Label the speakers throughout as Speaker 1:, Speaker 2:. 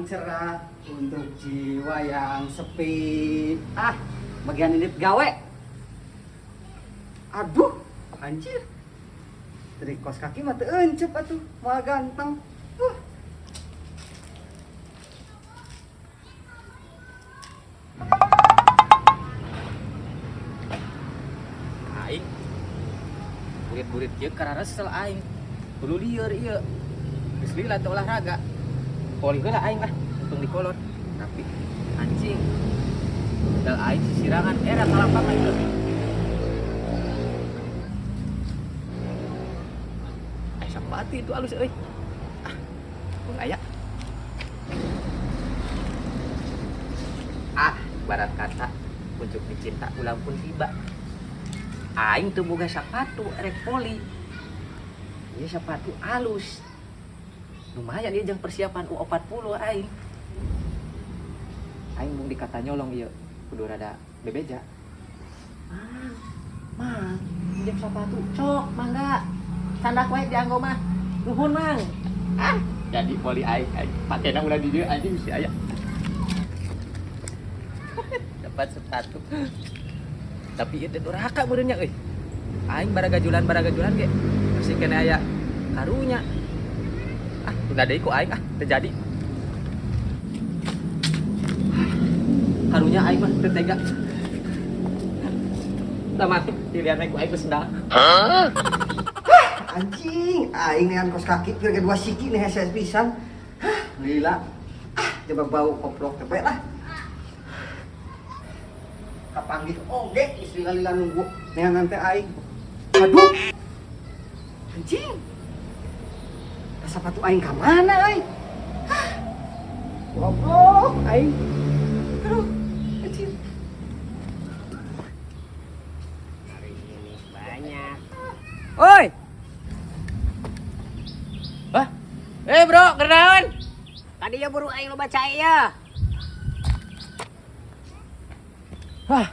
Speaker 1: Yang cerah untuk jiwa yang sepi. Ah, bagian ini gawe. Aduh, anjir. Dari kos kaki mah teu eunceup atuh, moal ganteng.
Speaker 2: Aing burit-burit kieu kararesel aing. Kudu lieur ieu. Geus lila teu olahraga. Poli heula aing lah, untung dikolot. Tapi anjing. Dal aing sisirangan era ka lapangan ieu. Eh sapati itu alus euy. Ah, pun aya. Ah, barat kata kunjuk dicinta ulang pun tiba. Aing teu boga sapatu erek poli. Ieu sapatu alus. Lumayan ieu jeung persiapan U40 aing. Aing mung dikata nyolong ieu, kudu rada bebeja. Mang, mang, pinjam sapatu, cok, mangga. Candak wae dianggo mah. Nuhun, Mang. Ah, jadi poli aing, aing pakena ulah di dieu anjing si aya. Dapat sepatu. Tapi ieu teh durhaka meureun nya euy. Aing baragajulan ge masih kene aya karunya. Ah, tunda deui ku aing ah, teu jadi. Karunya aing mah teu tega. Lama dilihat ku aing geus sendal.
Speaker 1: Anjing, aing nean kos kaki kira dua siki nih hese pisan. Hah, lila. Ah, coba bau koplok teh lah. Kapanggih oge geus lila-lila nunggu neangan teh aing. Aduh. Anjing. Sepatu aing ka mana aing? Hah. Goblok aing. Aduh, anjing.
Speaker 3: Hari ini banyak.
Speaker 2: Oi. Hah? Eh, bro, kenaon?
Speaker 3: Tadi ya buru aing loba cai ya.
Speaker 2: Wah,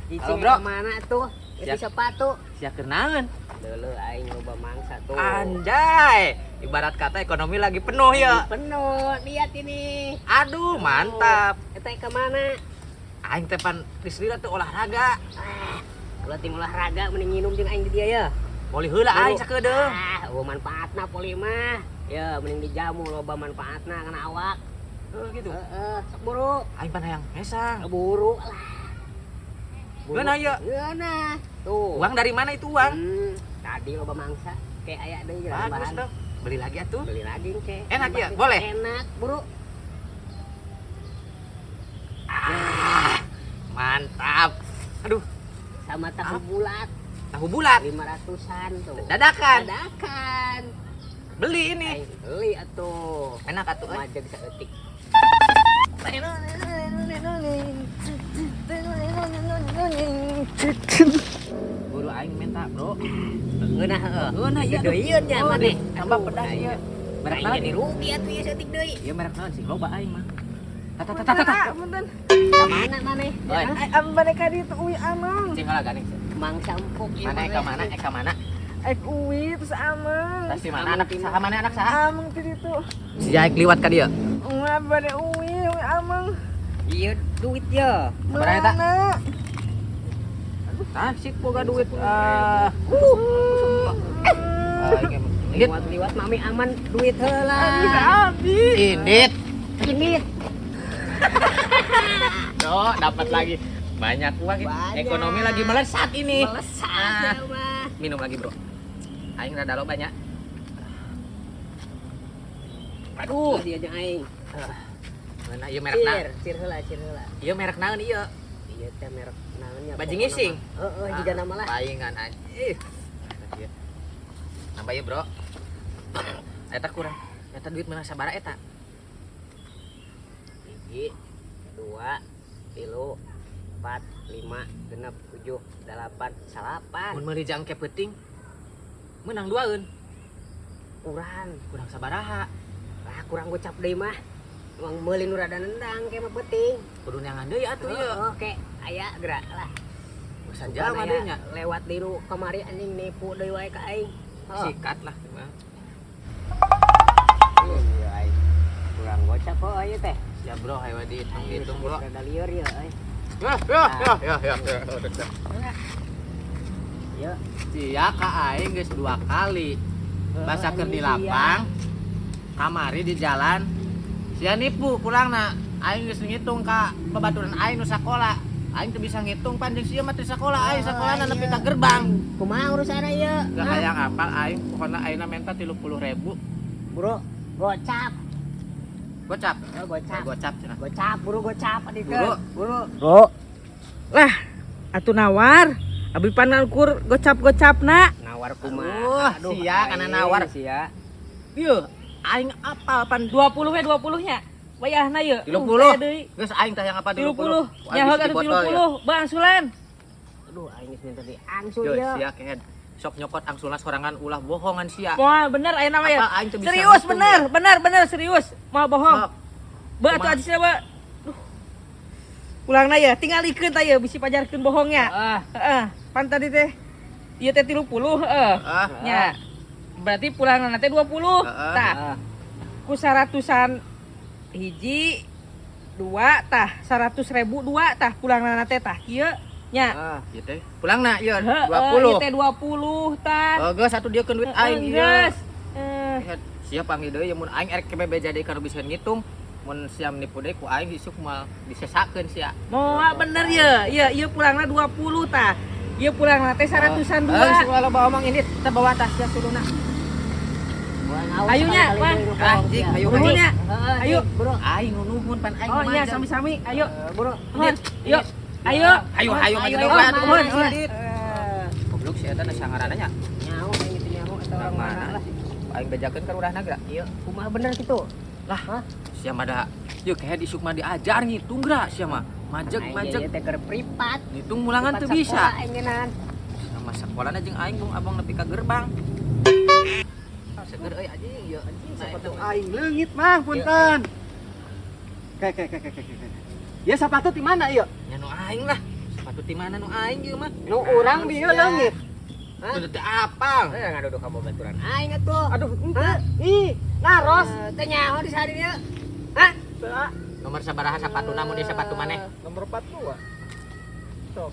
Speaker 3: Cicing
Speaker 2: bro.
Speaker 3: mana tuh? Itu
Speaker 2: Siap.
Speaker 3: sepatu.
Speaker 2: sia kenaon?
Speaker 3: Leuleuh aing loba mangsa tuh.
Speaker 2: Anjay, ibarat kata ekonomi lagi penuh ya.
Speaker 3: Penuh, lihat ini.
Speaker 2: Aduh, mantap.
Speaker 3: Eta ke mana?
Speaker 2: Aing teh pan geus lila teu olahraga.
Speaker 3: Ah, kalau tim olahraga mending minum jeung aing di dia ya.
Speaker 2: Poli heula aing sakedeung.
Speaker 3: Ah, eueuh manfaatna poli mah. Ya, mending dijamu loba manfaatna kana awak.
Speaker 2: Heuh gitu.
Speaker 3: Heeh, sok buru.
Speaker 2: Aing pan hayang mesang.
Speaker 3: Buru lah.
Speaker 2: Ngeunah ieu.
Speaker 3: Ngeunah. Tuh.
Speaker 2: Uang dari mana itu uang?
Speaker 3: Tadi loba mangsa kayak aya deui
Speaker 2: Bagus
Speaker 3: bahan.
Speaker 2: dong. Beli lagi atuh.
Speaker 3: Beli lagi ke.
Speaker 2: Enak ya? Boleh?
Speaker 3: Enak, buru.
Speaker 2: Ah, mantap. Aduh,
Speaker 3: Sama tahu bulat
Speaker 2: tahu bulat.
Speaker 3: 500-an tuh.
Speaker 2: Dadakan.
Speaker 3: Dadakan.
Speaker 2: Beli ini.
Speaker 3: Aing beli atuh.
Speaker 2: Enak atuh euy.
Speaker 3: Majeg saeutik.
Speaker 2: Buru aing minta, Bro.
Speaker 3: Ngeunah heueuh.
Speaker 2: Ngeunah ieu.
Speaker 3: Deuyeun nya
Speaker 2: Oh,
Speaker 3: maneh.
Speaker 2: Tambah pedas ieu. Merek
Speaker 3: Aing
Speaker 2: naon
Speaker 3: jadi rugi atuh ieu saeutik deui.
Speaker 2: Ieu merek naon sih? Loba aing mah. Tata tata tata.
Speaker 4: Punten.
Speaker 3: Ka mana maneh?
Speaker 2: Oi.
Speaker 4: Ai ambane ka ditu uwi ameng.
Speaker 2: Cing heula ganing.
Speaker 3: Mangsa empuk ieu
Speaker 2: Mana
Speaker 3: mah.
Speaker 2: eka mana? Eka mana?
Speaker 4: Ek uwi terus ameng.
Speaker 2: Tas di mana anak saha mana anak saha?
Speaker 4: Ameng ti ditu.
Speaker 2: Si Jaik liwat ka dieu.
Speaker 4: Ungah bade uwi, uwi ameng.
Speaker 3: Ieu duit ye.
Speaker 2: Sabaraha eta?
Speaker 4: Mana?
Speaker 2: Tah sik boga duit. Ah. Aing emang. Indit.
Speaker 3: Liwat-liwat mami aman duit heula.
Speaker 4: Aduh, abi.
Speaker 2: Indit.
Speaker 3: Indit.
Speaker 2: Tuh, dapat lagi. Banyak uang ini.
Speaker 3: Banyak.
Speaker 2: Ekonomi lagi melesat ini.
Speaker 3: Melesat
Speaker 2: Ah.
Speaker 3: ya mah.
Speaker 2: Minum lagi, Bro. Aing rada loba nya. Aduh.
Speaker 3: Dia jeung aing.
Speaker 2: Ngeunah ieu merek naon?
Speaker 3: Cir, cir heula, cir heula.
Speaker 2: Ieu merek naon ieu?
Speaker 3: Ieu teh merek naon nya?
Speaker 2: Baju ngising?
Speaker 3: Heeh, jiga nama lah.
Speaker 2: Paingan anjing. Nambah ya, Bro. Eta kurang. Eta duit menang sabaraha eta?
Speaker 3: 1, 2, 3, 4, 5, 6, 7, 8, 9.
Speaker 2: Mun meuli jangke peuting menang duaeun.
Speaker 3: Kurang.
Speaker 2: Kurang sabaraha.
Speaker 3: Lah kurang gocap deui mah. Emang meuli nu rada nendang ke mah peuting.
Speaker 2: Kudu neangan deui atuh ieu.
Speaker 3: Heeh, ke aya gerak lah.
Speaker 2: Urusan jalma
Speaker 3: Bukan
Speaker 2: deui
Speaker 3: aya
Speaker 2: nya.
Speaker 3: Lewat di nu kamari anjing nipu deui wae ka aing. Heeh.
Speaker 2: Sikat lah.
Speaker 3: Iya aing. ieu teh?
Speaker 2: Siap bro, hayo dihitung-hitung bro.
Speaker 3: Rada lieur ya euy.
Speaker 2: Ya, ya, ya, ya, ya, ya.
Speaker 3: Ya.
Speaker 2: Sia ka aing geus dua kali. Basa keur di lapang, kamari di jalan. Sia nipu pulangna. Aing geus ngitung ka babaturan aing nu sakola. Aing teu bisa ngitung pan jeung sia mah teu sakola, aing sakolana nepi ka gerbang.
Speaker 3: Kumaha urusanna ieu?
Speaker 2: Gak hayang apal aing, pokona aingna menta 30.000.
Speaker 3: Bro, gocap.
Speaker 2: Gocap.
Speaker 3: Oh, gocap.
Speaker 2: Gocap cenah.
Speaker 3: Gocap, buru gocap adikeun.
Speaker 2: Buru.
Speaker 3: Buru.
Speaker 4: Bro. Lah, atuh nawar. Abi pan ukur gocap-gocapna.
Speaker 3: Nawar kumaha?
Speaker 2: Aduh, sia kana nawar.
Speaker 3: Sia.
Speaker 2: Ieu aing apal pan
Speaker 4: 20 we 20 nya. Wayahna ye.
Speaker 2: 30. Geus aing tah yang apa
Speaker 4: 30.
Speaker 2: 30.
Speaker 4: Nya heug atuh 30. Ba angsulan.
Speaker 3: Aduh, aing geus minta diangsul
Speaker 2: Yo,
Speaker 3: ieu.
Speaker 2: sia kehed. Sok nyokot angsulna sorangan ulah bohongan sia.
Speaker 4: Moal bener ayeuna mah ya.
Speaker 2: Apa aing teu bisa
Speaker 4: Serius
Speaker 2: ngitung,
Speaker 4: bener, bener bener serius. Moal bohong.
Speaker 2: Sok.
Speaker 4: Ba atuh ajisna ba. Duh. Pulangna ya, tingalikeun tah ye bisi pajarkeun bohongnya.
Speaker 3: Ah,
Speaker 4: Heeh, pan tadi teh ieu teh 30 heeh.
Speaker 2: Ah,
Speaker 4: Nya. Berarti pulangna teh 20.
Speaker 2: Heeh.
Speaker 4: Tah,
Speaker 3: ah.
Speaker 4: ku 100-an hiji dua tah 100.000 dua tah pulangna teh tah kieu nya.
Speaker 3: Ah.
Speaker 2: ieu teh. Pulangna ieu
Speaker 4: Heeh,
Speaker 2: 20.
Speaker 4: ieu teh 20 tah.
Speaker 2: Oh, geus atuh dia duit aing ieu.
Speaker 4: Geus. Eh,
Speaker 2: Kehed, sia panggil deui mun aing erek kebe beja deui kana bisa ngitung. Mun siam nipu deui ku aing isuk moal disesakeun sia.
Speaker 4: Moal bener ye, ieu ieu pulangna 20 tah. Ieu pulangna teh 100-an dua.
Speaker 2: Eh, si loba omong ini teh bawa tas sia suluna.
Speaker 4: Ayo nya, Wah.
Speaker 2: Ah, jik, ayo
Speaker 4: Nuhun nya.
Speaker 3: Heeh,
Speaker 4: Ayo.
Speaker 3: jik, bro.
Speaker 2: Aing nu nuhun pan aing
Speaker 4: Oh iya
Speaker 2: majang.
Speaker 4: sami-sami, ayo.
Speaker 3: Bro.
Speaker 4: Nuhun. Yuk. Ayo.
Speaker 2: Ayo ayo maju
Speaker 4: Ayo,
Speaker 2: deui atuh.
Speaker 4: nuhun, nuhun.
Speaker 2: Goblok si eta na sangaranna nya.
Speaker 3: Nyaho aing teu nyaho eta orang mana lah.
Speaker 2: Aing bejakeun ka urahna geura.
Speaker 3: Ieu kumaha bener kitu?
Speaker 2: Lah, sia mah da yeuh kehed isuk mah diajar ngitung geura sia mah. Majeg
Speaker 3: Aing
Speaker 2: majeg
Speaker 3: ieu teh keur privat.
Speaker 2: ngitung mulangan teu
Speaker 3: Privat
Speaker 2: bisa.
Speaker 3: sakola aing ngeunaan.
Speaker 2: Sama sakolana jeung aing bung abang nepi ka gerbang. Seger euy anjing ieu anjing
Speaker 1: Sepatu aing leungit mang punten. Kayak kayak kayak kayak kayak. Ya sepatu di mana ieu?
Speaker 2: Nya nu aing lah. Sepatu ti mana nu aing ieu mah?
Speaker 1: Nu urang di ieu leungit.
Speaker 3: Hah?
Speaker 2: Teu teu apal.
Speaker 3: Eh ngaduduh ka babaturan aing atuh.
Speaker 1: Aduh, henteu. Ih, naros.
Speaker 3: Teu nyaho di sari dieu. Hah?
Speaker 2: Nomor sabaraha sapatuna mun di sepatu maneh?
Speaker 1: Nomor 42. Sok.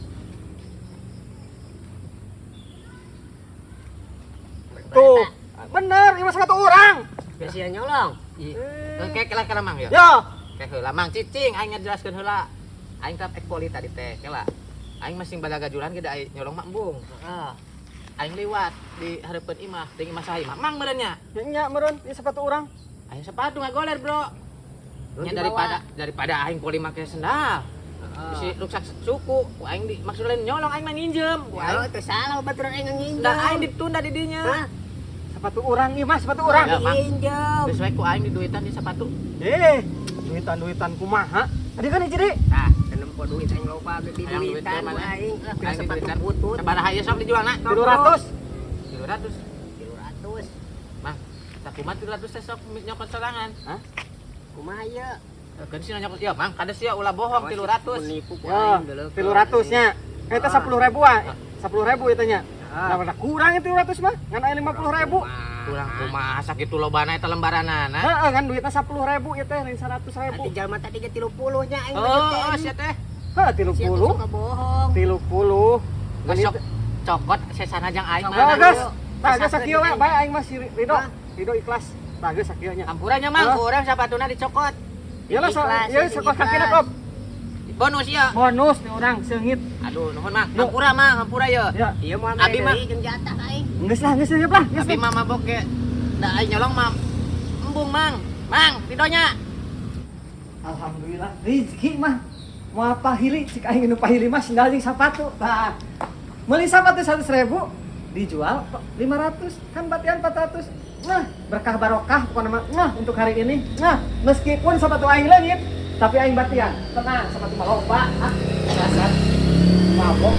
Speaker 1: Tuh, bener, ieu mah sepatu urang.
Speaker 3: Biasa nyolong.
Speaker 2: Ih. Oke, kela kela mang ya.
Speaker 1: Yo,
Speaker 2: Kayak heula mang cicing aing ngajelaskeun heula. Aing teh ek poli tadi teh, kela. Aing masing balagajulan ge da aing nyolong mah embung.
Speaker 3: Heeh.
Speaker 2: Aing liwat di hareupeun imah, deung imah saha imah. Mang meureun nya.
Speaker 1: nya meureun ieu sepatu urang.
Speaker 2: Aing sepatu ngagoler, Bro.
Speaker 3: Lu
Speaker 2: Nya
Speaker 3: dibawa.
Speaker 2: daripada aing poli make sendal.
Speaker 3: Heeh.
Speaker 2: Bisi ruksak suku, ku aing di maksud lain nyolong aing mah nginjem. Ku
Speaker 3: Ya
Speaker 2: aing
Speaker 3: teu salah babaturan aing nginjem.
Speaker 2: da aing ditunda di dinya.
Speaker 3: Hah?
Speaker 1: Sepatu urang ieu mah sepatu urang.
Speaker 2: Ya, Mang.
Speaker 3: Nginjem.
Speaker 2: Geus we ku aing diduitan di sepatu.
Speaker 1: Eh, duitan-duitan kumaha? Tadi kan hiji deui.
Speaker 2: Tah,
Speaker 3: Teu nempo duit aing loba ge di
Speaker 2: Hayang duit
Speaker 3: duitan
Speaker 2: teh mana?
Speaker 3: aing. Ah, pira
Speaker 2: Aing
Speaker 3: sepatu
Speaker 2: diduitan.
Speaker 3: butut.
Speaker 2: Sabaraha ieu sok dijualna?
Speaker 1: 300.
Speaker 2: 300.
Speaker 3: 300.
Speaker 2: Mang, sakumaha 300 teh sok nyokot sorangan.
Speaker 1: Hah?
Speaker 3: Kumaha ieu?
Speaker 2: Keun sih nyokot ieu, Mang, kades sia ulah bohong 300.
Speaker 3: Menipu ku
Speaker 1: Ya,
Speaker 3: aing deuleukeun.
Speaker 1: 300 nya. Eta 10.000 ah. 10.000 eta nya.
Speaker 3: Ah.
Speaker 1: Nah, kurang itu 300 mah. Ngan aya 50.000.
Speaker 2: Kurang kumaha sakitu lobana eta lembaranana.
Speaker 1: Heeh, kan duitnya 10.000 ieu teh lain 100.000.
Speaker 3: Nanti jalma tadi ge 30 nya aing
Speaker 2: Oh,
Speaker 3: teh.
Speaker 2: sia teh.
Speaker 1: Heuh,
Speaker 3: Sia teh
Speaker 1: 30.
Speaker 3: suka bohong.
Speaker 1: 30.
Speaker 2: Geus sok cokot sesana jang aing
Speaker 3: Sok,
Speaker 2: mah.
Speaker 1: Geus.
Speaker 3: Ayo.
Speaker 1: Tah geus sakieu we, bae aing mah si Ridho.
Speaker 3: Hah?
Speaker 1: Ridho ikhlas. Tah geus sakieu nya.
Speaker 2: Hampura nya Mang,
Speaker 1: Hah?
Speaker 2: ku urang sapatuna dicokot.
Speaker 1: Ieu lah,
Speaker 3: Ikhlas,
Speaker 1: ieu
Speaker 3: ikhlas.
Speaker 1: sekos kakina kop.
Speaker 2: Bonus ya.
Speaker 1: Bonus nih orang seungit.
Speaker 2: Aduh, nuhun Mang. Hampura Mang, hampura ye.
Speaker 1: Ya.
Speaker 3: Ieu moal
Speaker 2: Abi mah.
Speaker 3: deui jeung jatah ka aing.
Speaker 1: Geus lah, geus lah, geus.
Speaker 2: Abi mah mabok ge. Da aing nyolong mah embung Mang. Mang, ridonya.
Speaker 1: Alhamdulillah, rezeki mah. Moal pahili, cik aing nu pahili mah sendal jeung sapatu. Tah. Meuli sapatu 100.000 dijual 500 kan batian 400. Nah, berkah barokah pokoknya mah. Nah, untuk hari ini. Nah, meskipun sepatu aing leungit, tapi aing batian. Tenang, sepatu mah loba. Ah, dasar mabok.